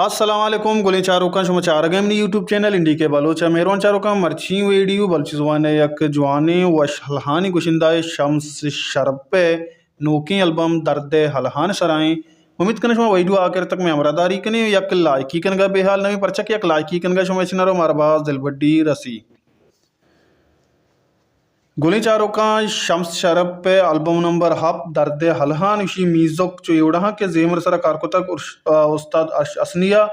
السلام علیکم، گلیں چاروکاں، شما چارگ ءَ منی یوٹیوب چینل این ڈی کے بلوچ ءَ۔ مہروان چاروکاں، مرچی ویڈیو بلوچی زبان ءِ یک جوانیں وش الہانی گشندہ ءِ شمس شرپ ءِ نوکیں البم درد ءِ الہان ءِ سرا ایں۔ امیت کناں شما ویڈیو آخر تک مئے ہمراہ داری کنے، یک لائکی کنگا بے حال نہ بیں، پرچا کہ یک لائکی کنگا شما چنارو مارا باز دلبڈی رسی۔ گلیں چاروکاں، شمس شرپ ءِ البم نمبر ہپت درد ءِ الہان، اشی میوزک چو ایوڑا کہ زیمر سرا کار کتگ ارش-، آ، استاد ارش حسنی ءَ،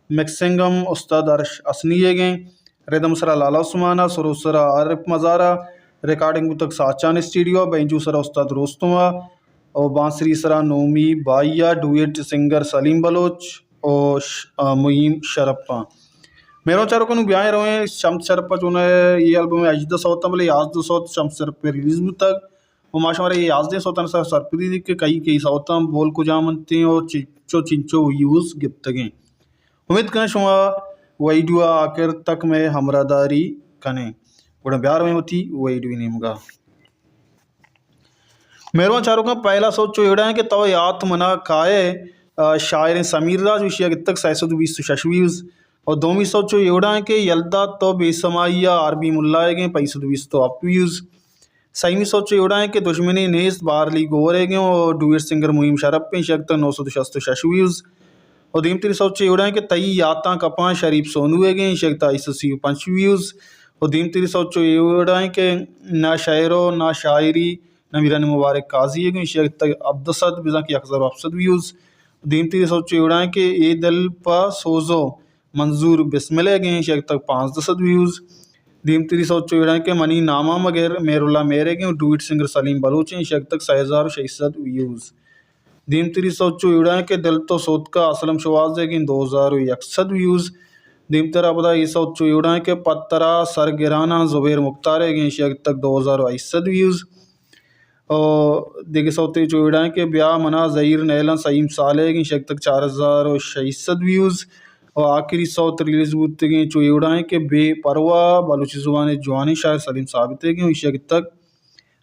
مکسنگ ہم استاد ارش حسنی ئیگ ایں، ردم سرا لالا عثمان ءَ، سرو سرا عارف مزار ءَ، ریکارڈنگ بوتگ ساچان اسٹوڈیو ءَ، بینجو سرا استاد روستم ءَ، او بانسری سرا نومی بائی ءَ، ڈویٹ سنگر سلیم بلوچ او ش-، آ، مہیم شرپ ءَ۔ مہروان چاروکاں، نوں بیائیں رویں شمس شرپ ءَ چون اے البم ءَ ہژدہ سوت اَں، بلے یازدہ سوت شمس شرپ ءَ ریلیز بوتگ۔ و ما شمارا اے یازدہیں سوتانی سر سرپدی دی کہ کئی کئی سوتاں بول کجام انت ایں و چنچو چنچو ویوز گپتگیں۔ امیت کناں شما ویڈیو ءَ آخر تک مئے ہمراہ داری کنے۔ گڑا بیا رویں وتی ویڈیو ءِ نیمگا۔ مہروان چاروکاں، پہلا سوت چو ایوڑا ایں کہ تو یات منا کائے، آ، شاعریں سمیر راج، اشی ءَ گپتگ سئے سد و بیست و شش ویوز۔ و دومی سوت چو ایوڑا ایں کہ یلدا تو بے سمائی ءَ، آر بی ملا ئیگ ایں، پنچ سد و بیست و ہپت ویوز۔ سیمی سوت چو ایوڑا ایں کہ دژمنے نیست، بارلی گور ئیگ ایں و ڈویٹ سنگر مہیم شرپ ایں، اشی ءَ گپتگ نو سد و شست و شش ویوز۔ و دیمتری سوت چو ایوڑا ایں کہ تئی یاتاں کپاں، شریف سونو ئیگ ایں، اشی ءَ گپتگ سئے سد و سی و پنچ ویوز۔ و دیمتری سوت چو ایوڑا ایں کہ نہ شعر و نہ شاعری، نمیران مبارک قاضی ئیگ ایں، اشی ءَ گپتگ ہبدہ سد، بزاں کہ یک ہزار و ہپت سد ویوز۔ دیمتری سوت چو ایوڑا ایں کہ اے دل پہ سوزو، منظور بسمل ئیگ ایں، اشی ءَ گپتگ پانزدہ سد ویوز۔ دیمتری سوت چو ایوڑا ایں کہ منی ناما مگر، مہر اللہ مہر ئیگ ایں، ڈویٹ سنگر سلیم بلوچ ایں، اشی ءَ گپتگ سئے ہزار و شش سد ویوز۔ دیمتری سوت چو ایوڑا ایں کہ دل تو سوتکا، اسلم شوہاز ئیگ ایں، دو ہزار و یک سد ویوز۔ دیمترا پدا اے سوت چو ایوڑا ایں کہ پہ ترا سر گراناں، زبیر مختار ئیگ ایں، اشی ءَ گپتگ دو ہزار و ہشت سد ویوز۔ او دگہ سوتے چو ایوڑا ایں کہ بیا منا زہیر نیلاں، سعیم صالح ئیگ ایں، اشی ءَ گپتگ چار ہزار و شش سد ویوز۔ او آخری سوت ریلیز بوتگیں چو ایوڑا ایں کہ بے پرواہ، بلوچی زبان ءِ جوانیں شاعر سلیم ثابت ئیگ ایں، اشی ءَ گپتگ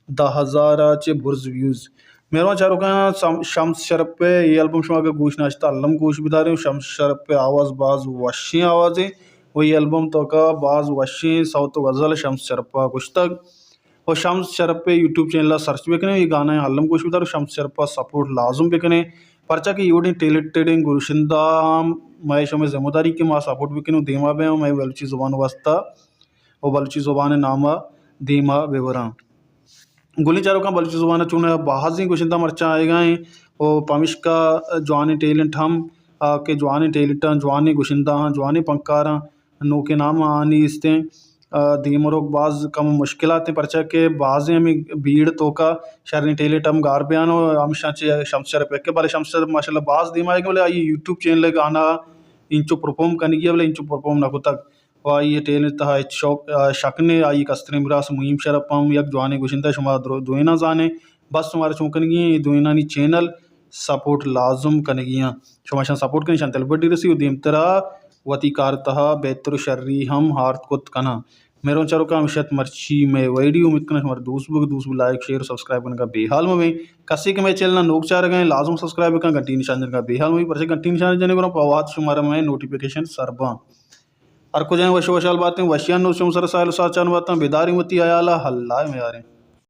دہ ہزار ءَ چہ برز ویوز۔ مہروان چاروکاں، سم-، شمس شرپ ءِ اے البم شما اگاں گوش نہ اشتہ، الم گوش بداریں۔ شمس شرپ ءِ آواز باز وشیں آوازے و اے البم توکا باز وشیں سوت و غزل شمس شرپ ءَ گوشتگ۔ و شمس شرپ ءِ یوٹیوب چینل ءَ سرچ بکنیں، اے گانا الم گوش بدار و شمس شرپ ءَ سپورٹ لازم بکنیں، پرچا کہ اے وڑیں ٹیلنٹڈیں گشندہ ہم مئے شمئے ذمہ داری کہ ما سپورٹ بکنیں و دیما بیں و مئے بلوچی زبان واسطہ و بلوچی زبان ءِ نام ءَ دیما ببراں۔ گلیں چاروکاں، بلوچی زبان ءَ چون بازیں گشندہ مرچاں آیگا ایں و پمشکا جوانیں ٹیلنٹ ہم، آ، کہ جوانیں ٹیلنٹاں، جوانیں گشندہاں، جوانیں پنکاراں، نوکیں نام آنی استیں، آ، دیمروک باز کم مشکلات ایں، پرچا کہ بازیں ہمیں بیڑ توکا شریں ٹیلنٹ ہم گار بیان و ہمشاں چہ شمس شرپ یک، بلے شمس شرپ ماشاءاللہ باز دیما آیگ، بلے آئی یوٹیوب چینل ءِ گانا انچو پرفارم کنگی ءَ، بلے انچو پرفارم نہ کتگ۔ و آئی ءِ ٹیلنٹ تہا ہچ شوق، آ، شک نے۔ آئی ءِ کستریں براس مہیم شرپ ہم یک جوانیں گشندہ، شما درو-، دوئیناں زانے۔ بس شمارا چون کنگی ایں، اے دوئینانی چینل سپورٹ لازم کنگی ایں۔ شما اشاں سپورٹ کنیں، اشاں دلبڈی رسی و دیمترا وتی کار تہا بہتر و شری ہم آرت کت کناں۔ مہروان چاروکاں، ہمیش ات مرچی مئے ویڈیو۔ امیت کناں شمارا دوست بوگ، دوست بوگ، لائک، شیئر و سبسکرائب کنگا بے حال مہ بیں۔ کسے کہ مئے چینل ءَ نوک چارگا ایں، لازم سبسکرائب بکن، گھنٹی نشان جنگا بے حال مہ بیں، پرچہ گھنٹی نشان جنے گڑا پہ وہد شمارا مئے نوٹیفیکیشن سر باں۔ ہر کجا ایں وش وشحال باتیں، وشیانی نوش شمئے سرا ساہیل و ساچان باتاں، بداریں وتی ہیالا، اللہ ءِ میاریں۔